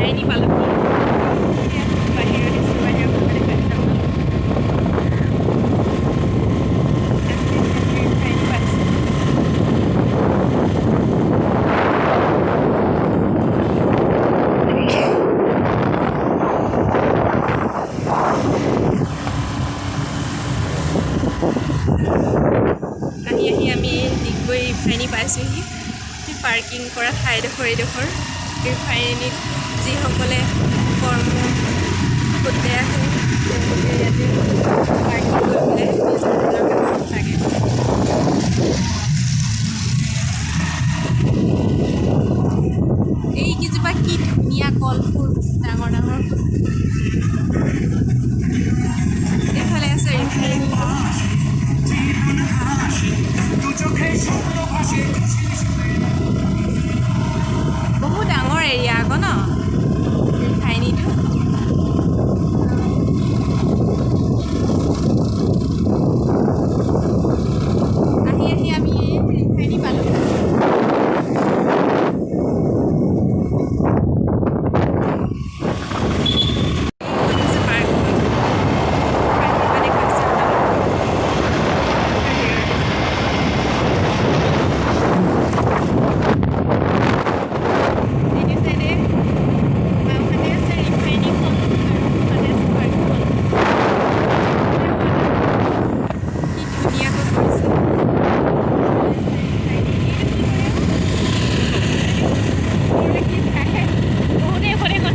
ৰিফাইনী পালোহি। এতিয়া বাহিৰত দিছোঁ, বাহিৰৰ ফালে দেখুৱাইছে আপোনালোকক। ৰিফাইনী পাইছোঁ। আহি আহি আমি ডিগবৈ ৰিফাইনী পাইছোঁহি। পাৰ্কিং কৰা ঠাইডোখৰ এইডোখৰ। ৰিফাইনীত যিসকলে কৰ্মসূত্ৰে আহে, তেওঁলোকে ইয়াতে পাৰ্কিং কৰি পেলাই নিজৰ নিজৰ কামত লাগে। এইকেইজোপা কি ধুনীয়া কলফুল, ডাঙৰ ডাঙৰ। এইফালে আছে ৰিফাইনী। বহুত ডাঙৰ এৰিয়া আকৌ ন ৰিফাইনীটো? আহি আহি আমি ৰিফাইনী পালোঁ। এইখন হৈছে পাৰ্কখন। বাহিৰৰ পৰা দেখুৱাইছোঁ আপোনালোকক বাহিৰৰ দৃশ্য। এইটো চাইডে বাওঁহাতে আছে ৰিফাইনীখন আৰু সোঁহাতে আছে পাৰ্কখন। কি ধুনীয়াকৈ কৰিছে ৰিফাইনী। এইটো কি হয়? ওপৰলৈ কি যায়? বহুতে এইখন এইখন।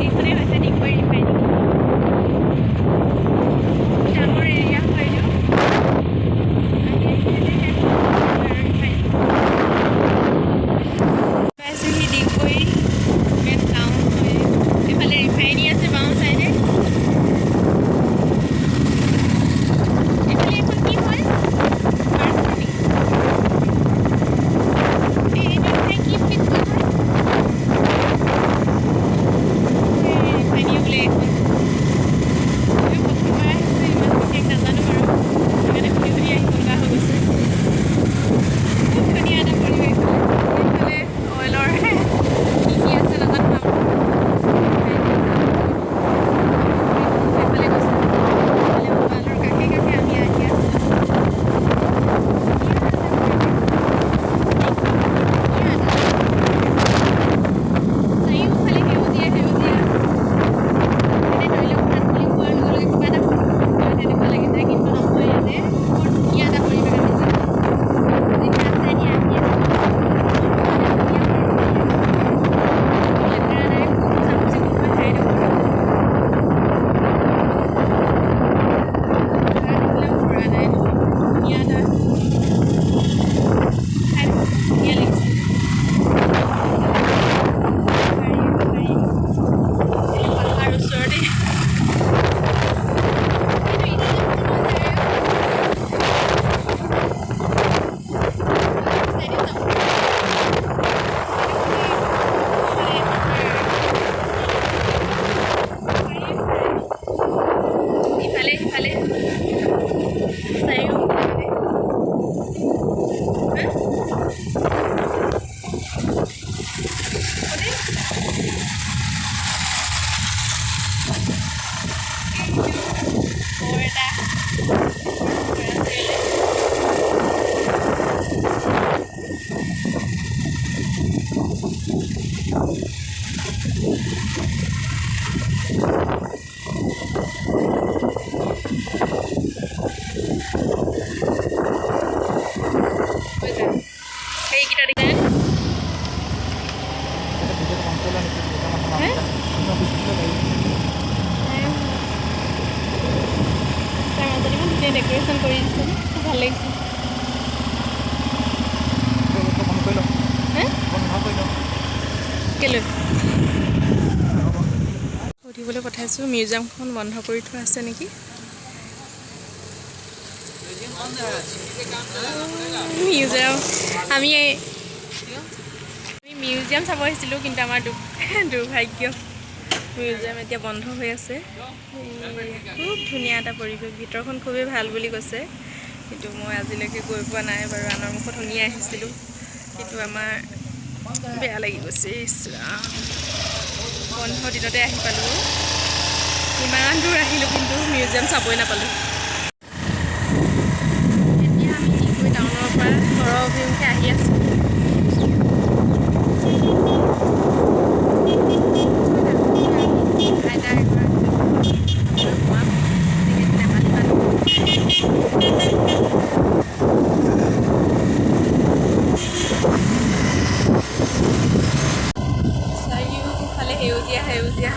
এইখনেই হৈছে ডিগবৈ ৰিফাইনী। বহুত ডাঙৰ এৰিয়া হয় এইটো। আহি আহি ইয়াতে শেষ আৰু ৰিফাইনী পাইছোহি। ডিগবৈ মেইন টাউন হয়। এইফালে ৰিফাইনী আছে বাওঁ চাইডে। এইফালে এইখন কি হয়? পাৰ্কখন নেকি? এইটো ঠাই কি বুলি কোৱা হয়? এই ৰিফাইনী বোলে এইখন। মই প্ৰথমবাৰ আহিছোঁ, ইমান বিশেষ নাজানো বাৰু। সেইকাৰণে সুধি সুধি আহিব লগা হৈ গৈছে। খুব ধুনীয়া এটা পৰিৱেশ। এইফালে অইলৰ কি কি আছে নাজানো। এইফালে গৈছে, এইফালে ৱালৰ কাষে কাষে আমি আহি আছোঁ। ধুনীয়া এটা পৰিৱেশ, ধুনীয়া এটা। চাৰিওফালে সেউজীয়া সেউজীয়া। এনে তৈলঘাট বুলি কোৱাৰ লগে লগে কিবা এটা তেনেকুৱা লাগি যায়, কিন্তু নহয়, ইয়াতে বৰ ধুনীয়া এটা পৰিৱেশ। আমি যিটো ৰাস্তাই দি আহি আছোঁ, ধুনীয়া পৰিৱেশ, লেতেৰা নাই, খুব চাফ চিকুণ হয় ঠাইডোখৰ। জেগা ভৰা নাই। ধুনীয়া এটা ঠাইডোখৰ, খুব ধুনীয়া লাগিছে। গাড়ী গাড়ী পাহাৰ ওচৰতে। এইটো ষ্টেপ বনোৱা যায়। চাইডে যাওঁ। এইফালে পাহাৰ, ইফালে সিফালে চাৰিওফালে। হা? কোনে? এইটো বৰ এটা আছে। হৈ যায়। সেইকেইটা দেখিছে হে? তাৰ মাজত ইমান ধুনীয়া ডেক'ৰেশ্যন কৰি দিছে ন, খুব ভাল লাগিছে। হে? কেলৈ সুধিবলৈ পঠাইছোঁ, মিউজিয়ামখন বন্ধ কৰি থোৱা আছে নেকি? মিউজিয়াম, আমি মিউজিয়াম চাব আহিছিলোঁ, কিন্তু আমাৰ দুৰ্ভাগ্য, মিউজিয়াম এতিয়া বন্ধ হৈ আছে। খুব ধুনীয়া এটা পৰিৱেশ, ভিতৰখন খুবেই ভাল বুলি কৈছে। কিন্তু মই আজিলৈকে গৈ পোৱা নাই বাৰু, আনৰ মুখত শুনি আহিছিলোঁ। কিন্তু আমাৰ বেয়া লাগি গৈছে। ইছ ৰাম, বন্ধ দিনতে আহি পালোঁ, ইমান দূৰ আহিলোঁ কিন্তু মিউজিয়াম চাবই নাপালোঁ। এতিয়া আমি নিগৈ টাউনৰ পৰা ঘৰৰ অভিমুখে আহি আছোঁ। আইতা এগৰাকী সোমাম, যিহেতু নেপালী মানুহ। চাৰিওফালে সেউজীয়া সেউজীয়া।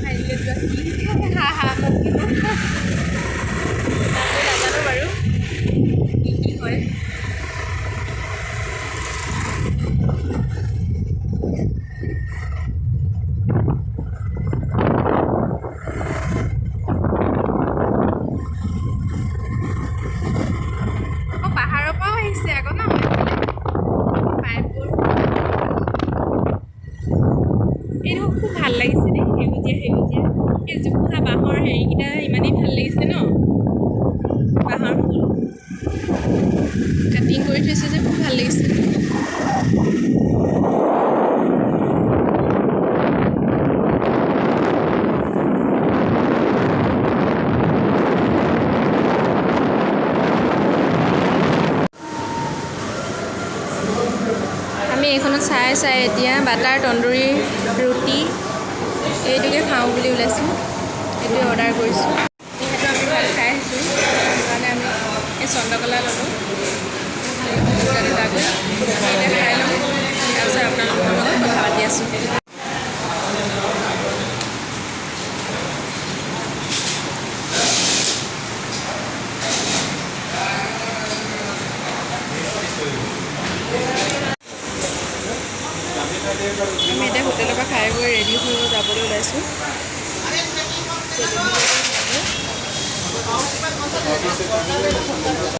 ঠাইলৈ যোৱা কি হা হা, মোক কিন্তু নামটো নাজানো বাৰু কি কি হয়। অঁ, পাহাৰৰ পৰাও আহিছে আকৌ ন এইফালে পাইপবোৰ। এইটো খুব ভাল লাগিছে দেই, সেউজীয়া সেউজীয়া এই জোপোহা বাঁহৰ হেৰিকেইটা ইমানেই ভাল লাগিছে ন। বাঁহৰ ফুল কাটিং কৰি থৈছে যে, খুব ভাল লাগিছে। আমি এইখনত চাই চাই এতিয়া বাটাৰ তন্দুৰী ৰুটি এইটোকে খাওঁ বুলি ওলাইছোঁ, এইটোৱে অৰ্ডাৰ কৰিছোঁ। যিহেতু আমি ভাত খাই আহিছোঁ, সেইকাৰণে আমি এই চন্দ্ৰকলা ল'লোঁ দুটা দুটাকৈ। আমি এতিয়া খাই লওঁ, তাৰপিছত আপোনালোকৰ লগত কথা পাতি আছোঁ। আমি এতিয়া হোটেলৰ পৰা খাই বৈ ৰেডি হৈ যাবলৈ ওলাইছোঁ।